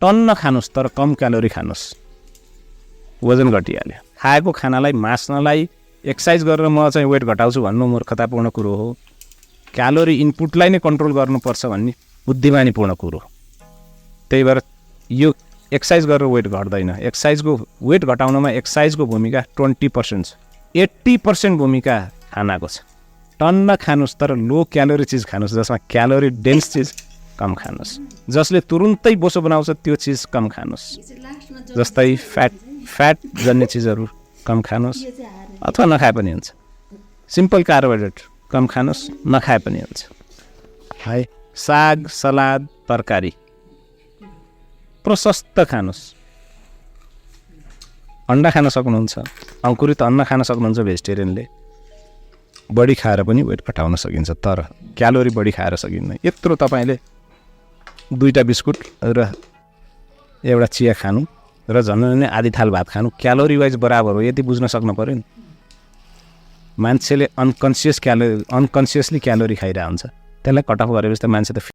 टन्न खानुस् तर कम क्यालोरी खानुस्, वजन घटिहाल्यो। खाएको खानालाई मास्नलाई एक्सर्साइज गरेर म चाहिँ वेट घटाउँछु भन्नु मूर्खतापूर्ण कुरो हो। क्यालोरी इनपुटलाई नै कन्ट्रोल गर्नुपर्छ भन्ने बुद्धिमानीपूर्ण कुरो। त्यही भएर यो एक्सर्साइज गरेर वेट घट्दैन। एक्सर्साइजको वेट घटाउनमा एक्सर्साइजको भूमिका 20% छ, 80% भूमिका खानाको छ। टन्न खानुस् तर लो क्यालोरी चिज खानुस्, जसमा क्यालोरी डेन्स चिज कम खानुस्, जसले तुरुन्तै बोसो बनाउँछ त्यो चिज कम खानुस्। जस्तै फ्याट जन्ने चिजहरू कम खानुस् अथवा नखाए पनि हुन्छ। सिम्पल कार्बोहाइड्रेट कम खानुस्, नखाए पनि हुन्छ है। साग सलाद तरकारी प्रशस्त खानुस्। अन्डा खान सक्नुहुन्छ, अङ्कुरित अन्न खान सक्नुहुन्छ भेजिटेरियनले। बढी खाएर पनि वेट घटाउन सकिन्छ, तर क्यालोरी बढी खाएर सकिन्न। यत्रो तपाईँले 2टा बिस्कुट र एउटा चिया खानु र झन् आधी थाल भात खानु क्यालोरी वाइज बराबर हो, यति बुझ्न सक्नु पऱ्यो नि। मान्छेले अनकन्सियसली क्यालोरी खाइरहेको हुन्छ, त्यसलाई कट अफ गरेपछि त मान्छे त